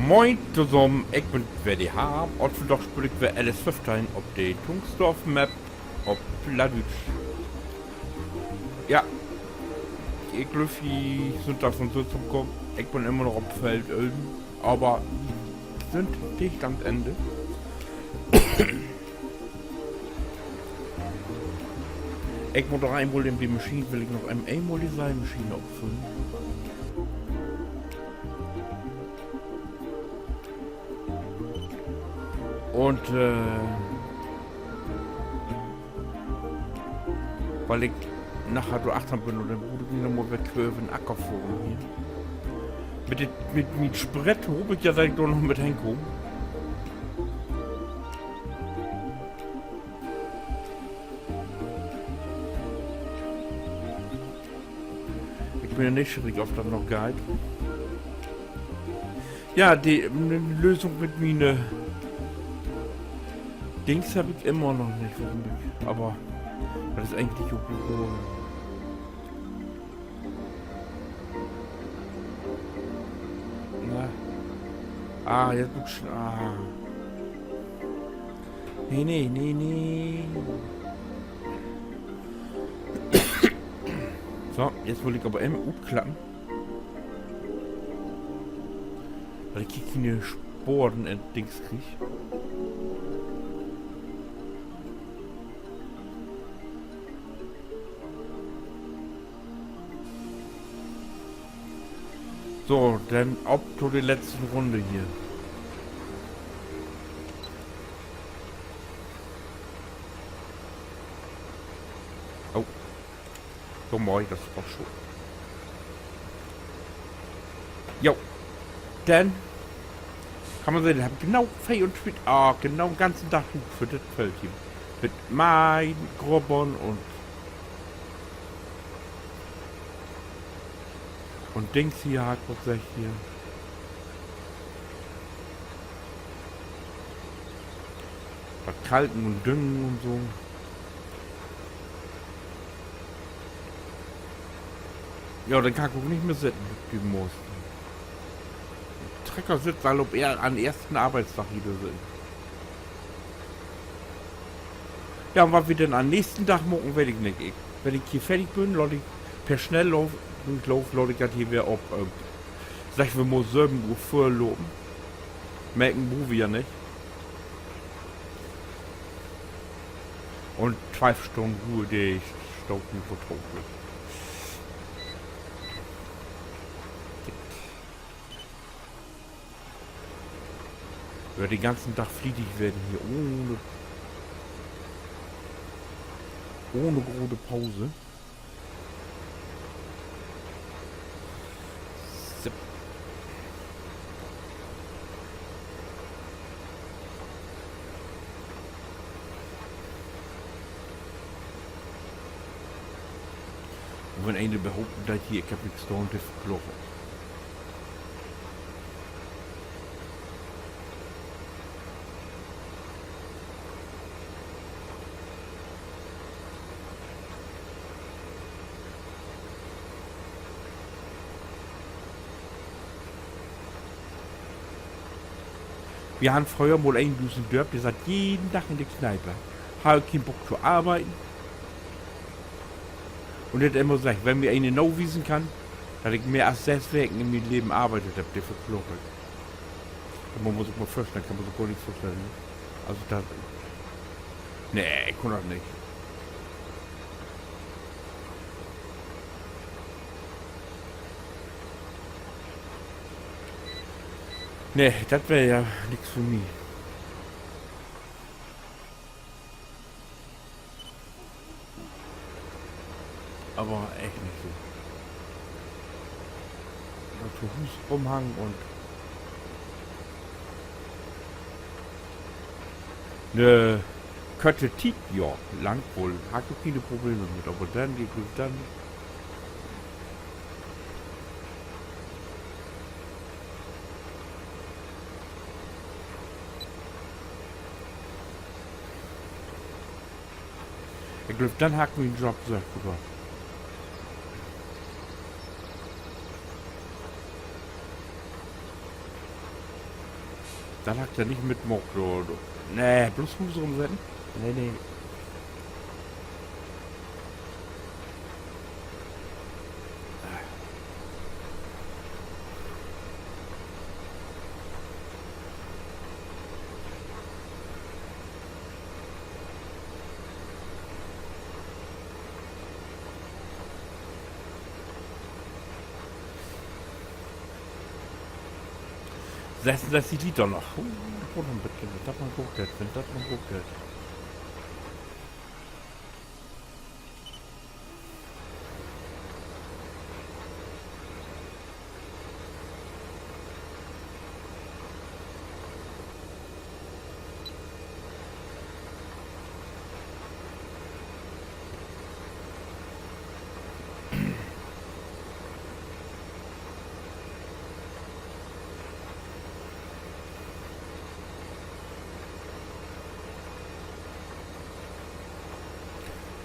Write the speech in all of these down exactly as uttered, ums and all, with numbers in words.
Moin tosamen, ik bün weer de Harm un vandaag speel ik weer L S föffteihn op de Tungstorf-Map op Plattdüütsch. Ja, ik glööv, ji sünd dor vun Sitzung kamen. Ik bün immer noch op Feld ölven, aver sünd dicht an't Enn. Ik mutt noch eenmal in de Maschien, will ik noch een-, eenmal de Seimaschien opfüllen. Un, äh, wiel ik naher dor achtern bün un denn mutt ik mi noch mal weer twölf in Acker fohren hier. Mit de, mit mien Sprit hoop ik ja, dat ik dor noch mit henkaam. Ik bün ja neeschierig, of dat noch geiht. Ja, de, 'ne Lösung mit miene Dings heff ik immer noch nich, worüm ik, aver dat is egentlich ok egal. Na. Ah, jetzt mutt ik schon, ah. Nee, nee, nee, nee. So, jetzt wull ik aver even utklappen, dat ik hier kene Sporen in Dings krieg. So, denn op to de letzte Runn hier. Oh. So, moi, dat is ok schon. Jo. Denn kann man sehn, heff ik genau veeruntwintig, ah, genau den ganzen Dag bruukt för dat Feld hier. Mit Meihen, Grubbern un, un Dings hier, harr ik wat seggt hier. Wat Kalken un Düngen un so. Ja, denn kann ik ok nich mehr sitten, düt Moors. Trecker sitt woll op ehr-, an'n eersten Arbeitsdag hier dor sitten. Ja, un wat wi denn an'n nächsten Dag maken, weet ik nich. Ik, wenn ik hier fertig bün, laat ik per Schnelllauf, Durchlauf, laat ik dat hier weer op, äh, segg wi mal, söven Uhr vörlopen. Melken bruukt wi ja nich. Un twölf Stünnen Ruhe, de staht mi vertroot. Weer den ganzen Dag flietig wesen hier, ohne, ohne grote Pause. Sipp. Un wenn een behaupten deit, hier, ik heff nix daan, de verklaagt. Wi harrn fröher mal een bi us in't Dörp, de satt jeden Dag in de Kneipe. Harr keen Bock to arbeiden. Un de hett immer seggt, wenn mi een nawiesen kann, dat ik mehr as sess Weken in mien Leven arbeidt heff, de verklaag ik. Man mutt sik mal vörstellen, kann man sik gor nich vörstellen, ne? Also dat, nee, ik kunn dat nich. Nee, dat weer ja nix för mi. Aver echt nich so. Dor to Huus rumhangen un 'ne körte Tiet, ja, langt woll. Harr ik ok kene Probleme mit, aver denn, ik glööv, denn Ik glööv, denn harr ik mi en Job söcht, oder? Dat harr ik ja nich mitmaakt, du. Nee, blots Huus rumsetten? Nee, nee. Sössunsösstig Liter noch. Uh, dat warrt noch en beten, wenn dat man goot geiht, wenn dat man goot geiht.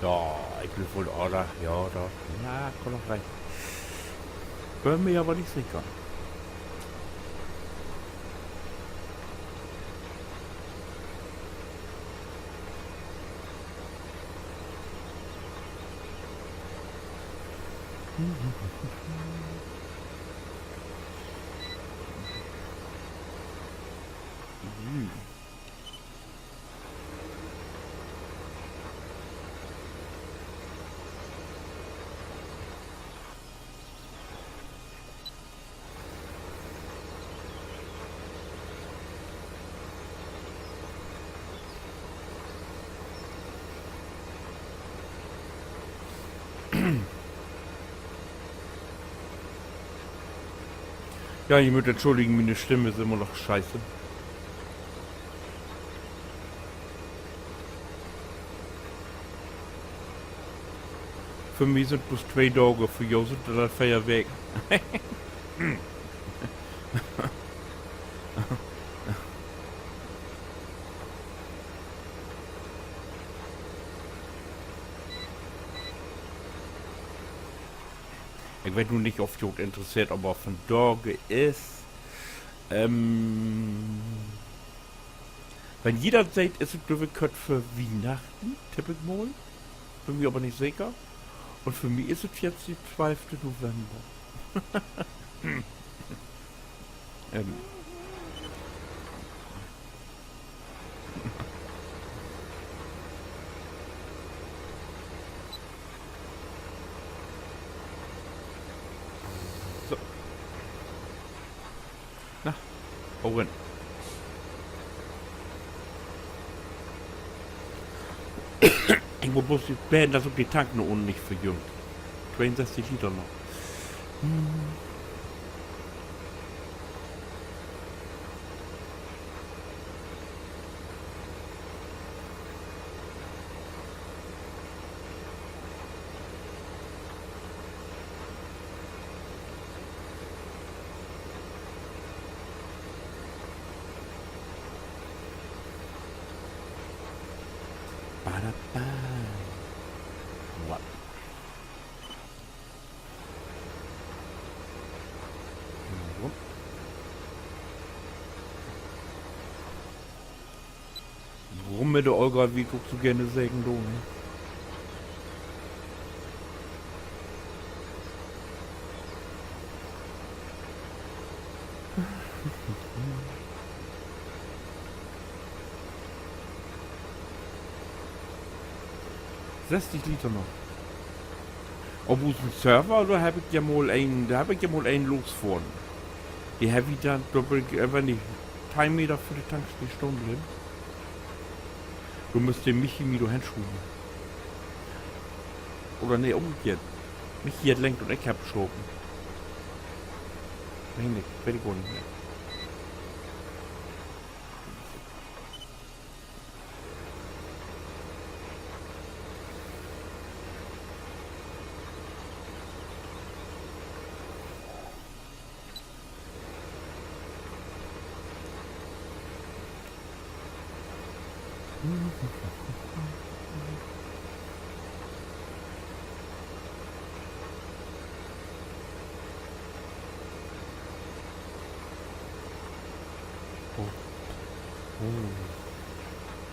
Ja, ik glööv woll, oder? Ja, dor. Na, kumm noch rein. Bün mi aver nich seker. Ja, ji mööt entschulligen, miene Stimm is immer noch scheiße. För mi sünd dat blots twee Daag, för jo sünd dat al veer Weken. Ik weet nu nich, of jo dat interesseert, aver vandage is, ähm, wenn ji dat seht, is dat, glööv ik, kort vör Wiehnachten, tipp ik mal. Bün mi aver nich seker. Un för mi is dat jetzt de twölfte November. Ähm. So. Na, wohin? Ik mutt blots beden, dat ok de Tank na ünnen nich verjüngt. Tweeunsösstig Liter noch. Badaba. What? Rüm mit de Olga, wie ik ok so geern seggen do, ne? Sösstig Liter noch. Op usen Server, dor heff ik ja mal een, dor heff ik ja mal een losfohren. De heff ik denn, dor bün ik eenfach nich teihn Meter vör de Tankstell stahn bleven. Do müss de Michi mi dor henschuven. Oder nee, ümgekehrt. Michi hett lenkt un ik heff schaven. Meen ik, weet ik gor nich mehr.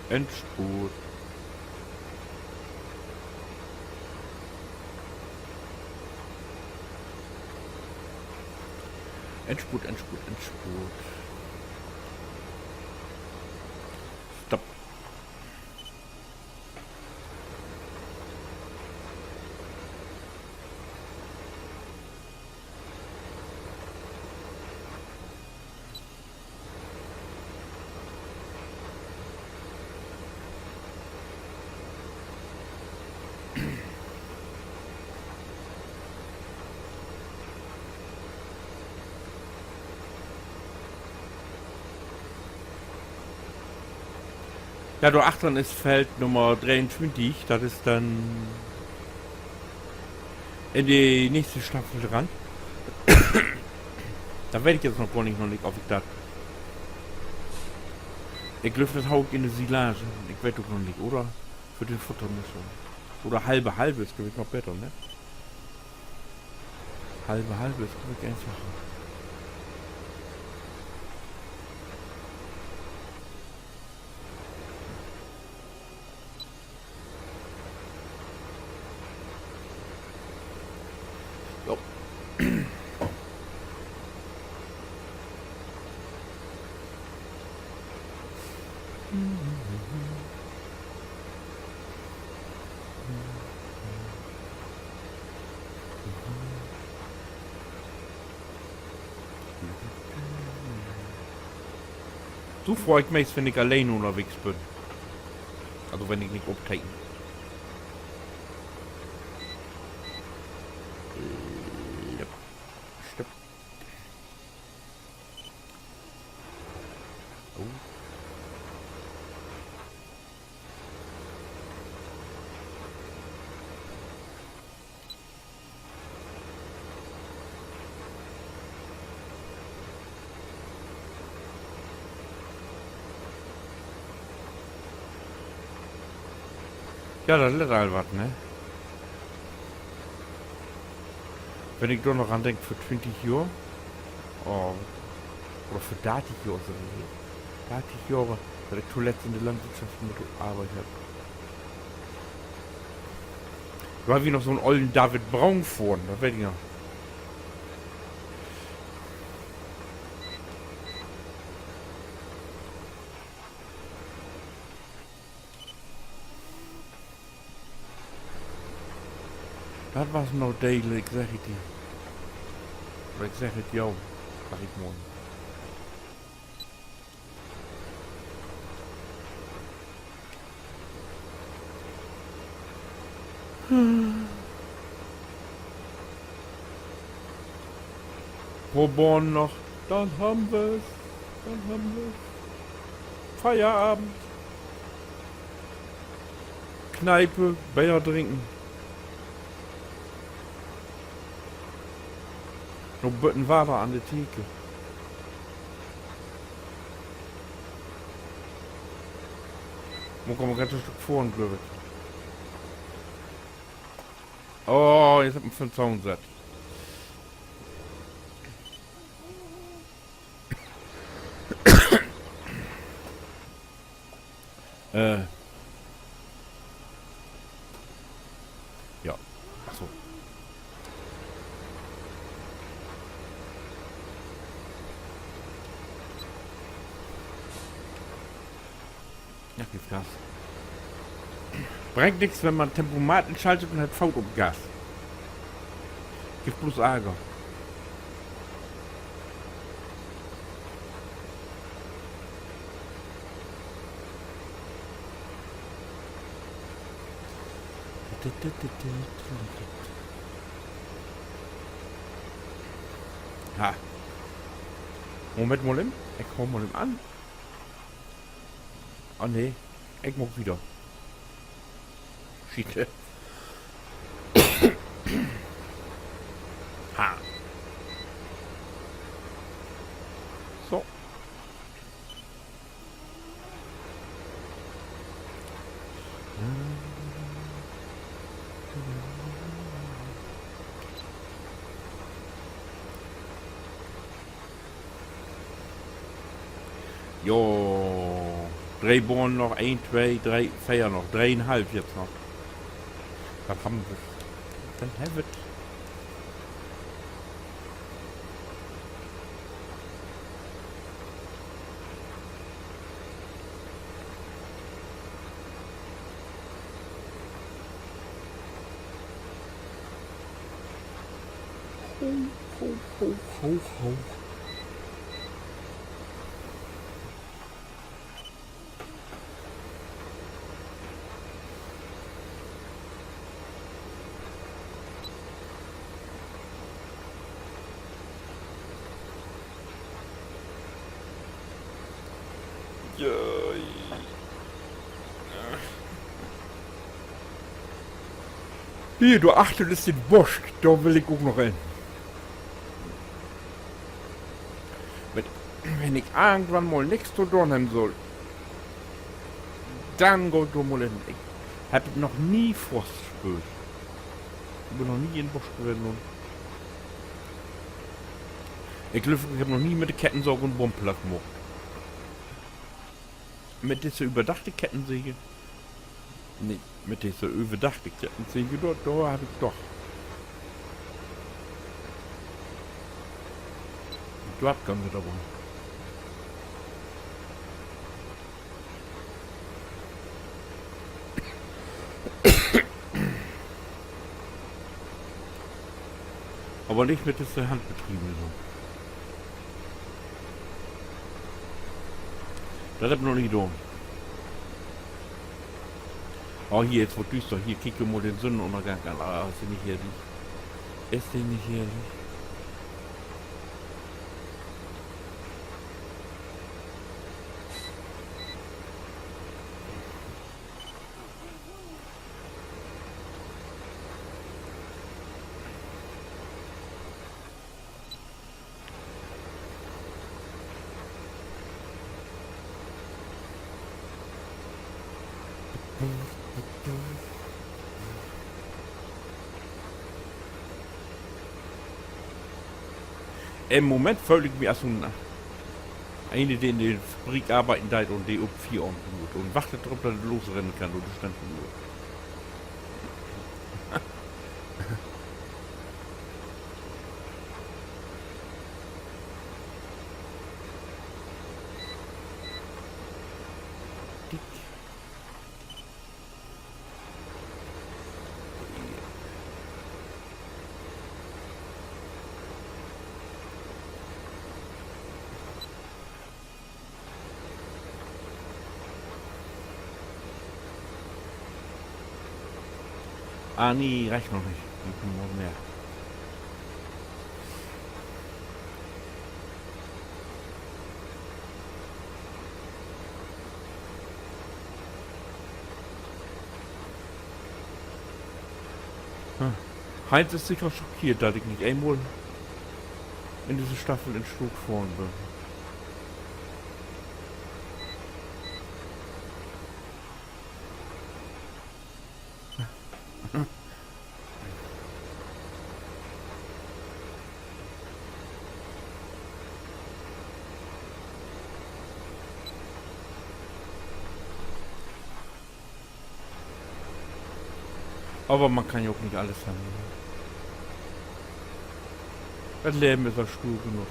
Endspoor. Endspoor, Endspoor, Endspoor. Stopp. Ja, dor achtern is Feld Nummer dreeuntwintig, dat is denn in de nächste Staffel dran. Dat weet ik jetzt noch gor nich, noch nich, of ik dat, ik glööv, dat hau ik in de Silage. Ik weet ok noch nich, oder? För de Futtermischung. Oder halbe halbe is, glööv ik, noch beter, ne? Halbe halbe is, glööv ik, eenfacher. Jo. So fohr ik meist, wenn ik alleen ünnerwegens bün. Also wenn ik nich opteken. Stopp. Oh. Ja, dat lett al wat, ne? Wenn ik dor noch an denk, vör twintig Johr, oh, oder vör dartig Johr, so wie hier. Dartig Johr, dat ik toletzt in de Landwirtschaft mit arbeidt heff. Dor harrn wi noch so'n ollen David Brown fohren, dat weet ik noch. Dat was noch degelijk, segg ik di. Aver ik segg et jo, segg ik man. Poor Bahnen noch, denn hebbt wi, denn hebbt wi Feierabend. Kneipe, Beer drinken. Noch beten Water an de Theke. Mutt ik aver en ganz Stück fohren, glööv ik. Oh, nu hett he mi vör'n Zaun sett. Äh. Ja. Ach so. Ja, gifft Gas. Bringt nix, wenn man Tempomat inschalt un hett Foot op Gas. Gifft blots Arger. Ha. Moment mal even. Ik haal mal even an. Oh nee, ik maak wieder. Schiet. Ha. So. Jo. Dree Bahnen noch, een, twee, dree, veer noch, dreeunhalf jetzt noch. Dann haben wir, dann haben wir Ho, ho, ho, ho, ho. Ja. Hier, dor achtern is de Bosch, dor will ik ok noch hen. Wenn, wenn ik irgendwann mal nix to doon hebben sall, denn gah ik dor mal hen. Ik hebb noch nie Forst spöölt. Ik bün noch nie in Bosch ween un ik glööv, ik hebb noch nie mit de Kettensaag en Boom platt maakt. Mit disse överdachte Kettensäge? Nee, mit disse överdachte Kettensäge, dor, dor hebb ik doch. Dor hebb ik mit aver. Aver nich mit disse Handbetriebe so. Dat hebb ik noch nich doon. Oh, hier, nu word 't düüster. Hier, kiek jo mal den Sünnenünnergang an. Ah, is de nich herrlich? Is de nich herrlich? In'n Moment föhl ik mi as so'n, een, de in de Fabrik arbeiden deit un de op Fieravend luert un wacht dorop, dat he losrennen kann dör de Standuhr. Ah, nee, reckt noch nich. Ik mutt noch mehr. Heinz is seker schockeert, dat ik nich eenmal in disse Staffel in Stook fohren bün. Aver man kann ja ok nich allens hebben. Dat Leven is al stuur genoog.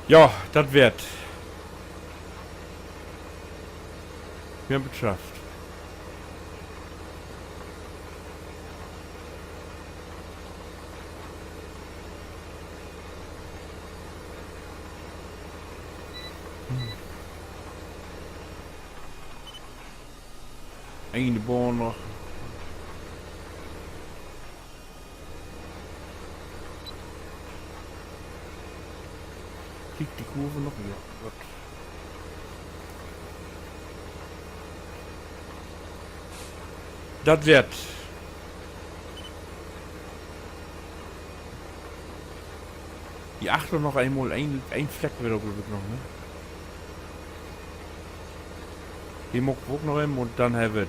Ja, dat weer 't. Wi hebbt 't schafft. Een Bahn noch. Kiek, de Kurve noch, ja, goot. Dat warrt. Hier achter noch eenmal een, een Fleck weer, glööv ik, noch, ne? De maakt wi ok noch even un denn hebbt wi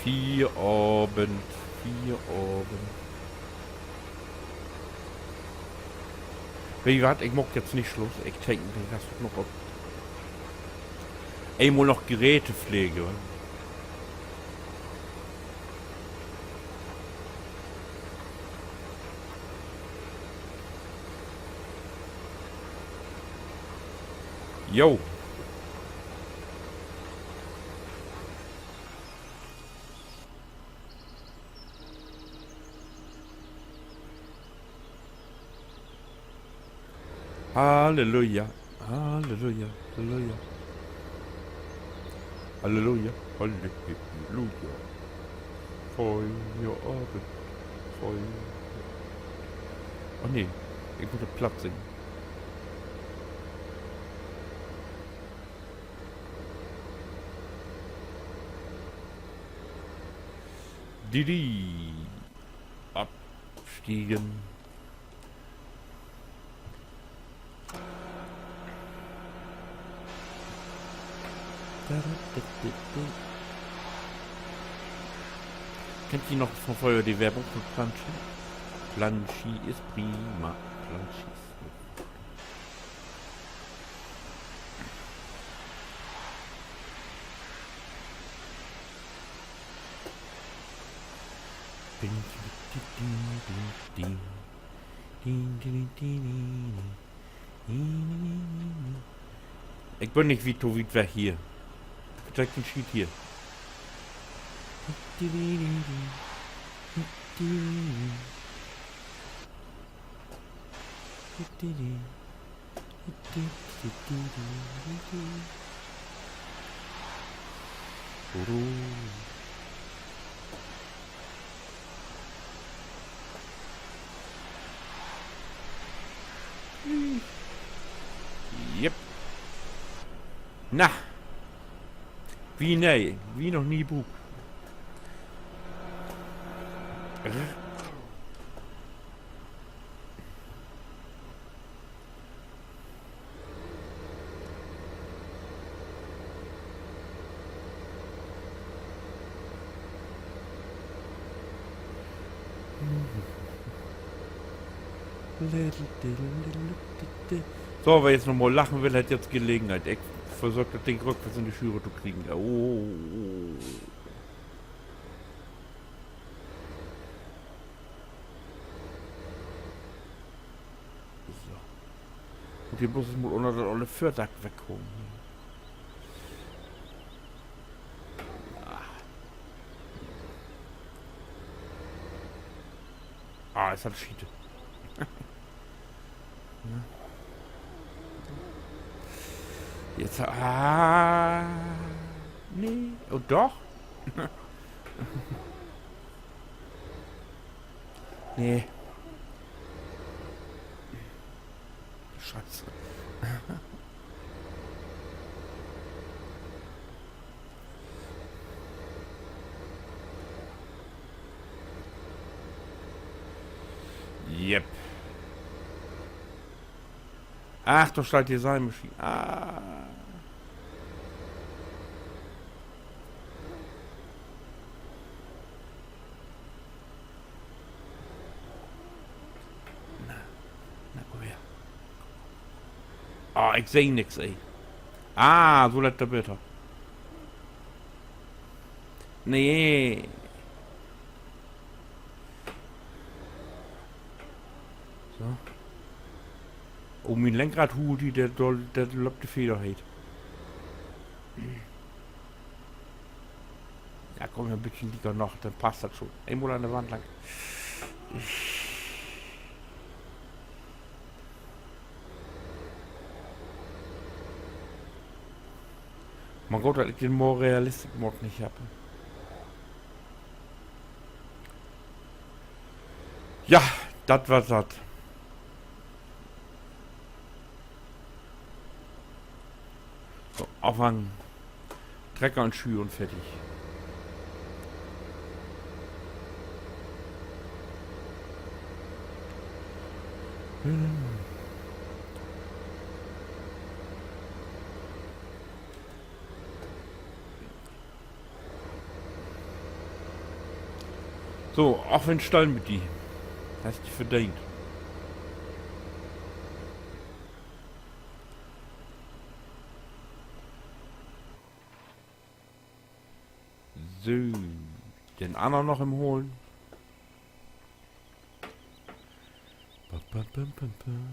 Fieravend, Fieravend. Weet ji wat, ik maak jetzt nich Sluss, ik teken den Rest ok noch op. Eenmal noch Gerätepflege. Jo. Halleluja, Halleluja, Halleluja. Halleluja, Halleluja. Fieravend, Feier. Oh nee, ik mutt op Platt singen. Didi. Abstiegen. Kennt ji noch von fröher de Werbung von Planschi? Planschi is prima. Planschi is Ik bün nich wiet, to wiet weg hier. Vertreck den Schiet hier. Jep. Na. Wie nee, wie noch nie bruukt. So, wer jetzt noch mal lachen will, hett jetzt Gelegenheit. Ik versöök dat Ding rückwärts in de Schüre to kriegen. Oh. So. Mutt hier bloots mal ünner dat olle Vördack wegkamen. Ah. Ah, is dat Schiet. Jetzt, ah, nee. Oh, doch. Nee. Scheiße. Jep. Ach, dor steiht de Seimaschien. Ah. Na, na, kumm her. Ah, ik seh nix, ey. Ah, so lett dat beter. Nee. So. Oh, mien Lenkrad, Huti, dat, dat löppt de Feder heet. Ja, kumm, en beten lieker noch, denn passt dat schon. Eenmal an de Wand lang. Man goot, dat ik den More Realistic Mod nich hebb. Ja, dat was dat. So, afhangen. Trecker in Schüür un fertig. So, af in Stall mit di. Hest di verdeent. So, den annern noch even holen. Bam, bam, bam, bam, bam.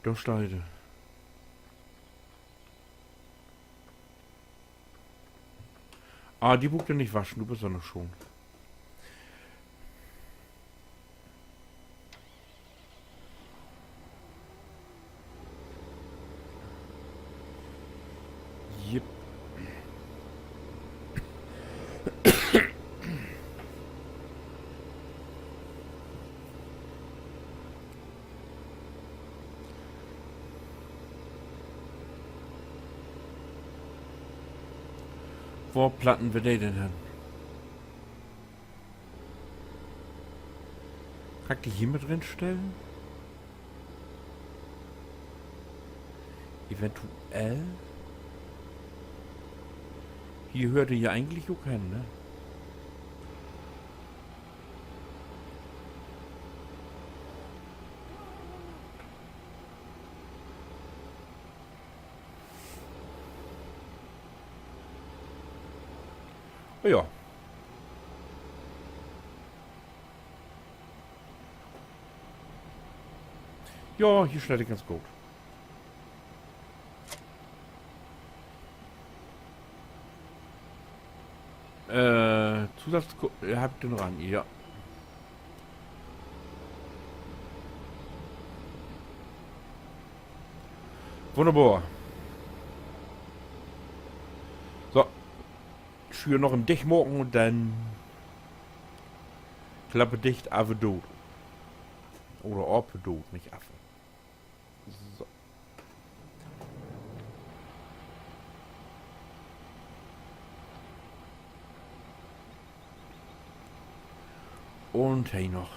Dor steiht he. Ah, de bruukt he nich waschen, du büst ja noch schoon. Jep. Wo planten wi de denn hen? Kann ik de hier mit rinstellen? Eventuell. Hier höört de ja egentlich ok hen, ne? Ja. Ja, hier steiht de ganz goot. Äh, Zusatz, hebb ik den ran, ja. Wunnerbor. So. Schüür noch even dicht maken un denn Klappe dicht, Affe doot. Oder Ape doot, nich Affe. So. Un he noch.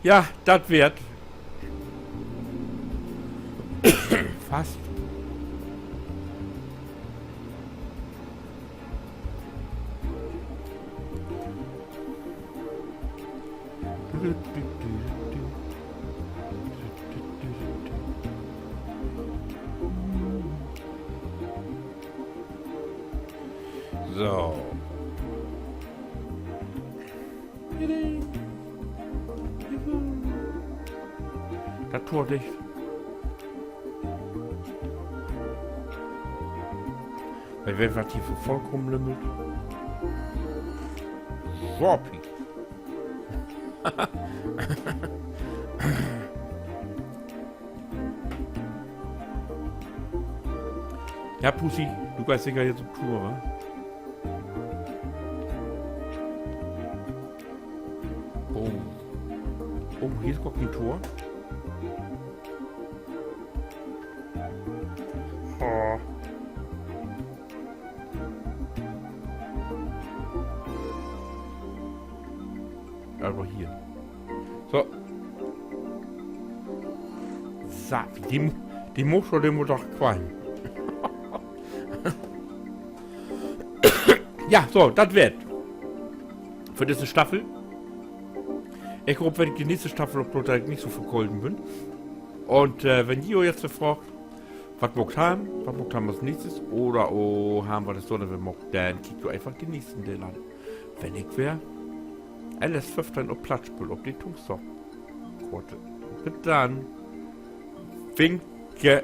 Ja, dat weer 't. Fast. So. Dat Tor dicht. Wi weet, wat hier för Volk rumlümmelt. So, Piet. Ja, Pussy, du geihst seker nu op Tour, wa? Oh. Oh, hier is gor keen Tor. Oh. Aver hier. So. So, de, de Motor, de mutt doch qualmen. Ja, so, dat weer 't för disse Staffel. Ik hoop, wenn ik de nächste Staffel upload, dat ik nich so verkolven bün. Un, äh, wenn ji jo nu fraagt, wat maakt Harm, wat maakt Harm as nächstes, oder, oh, Harm, wat is dor denn weer maakt, denn kiekt jo eenfach den nächsten Deel an. Wenn ik weer L S föffteihn op Platt speel, op de Tungstar-Koort. Bit denn. Winke.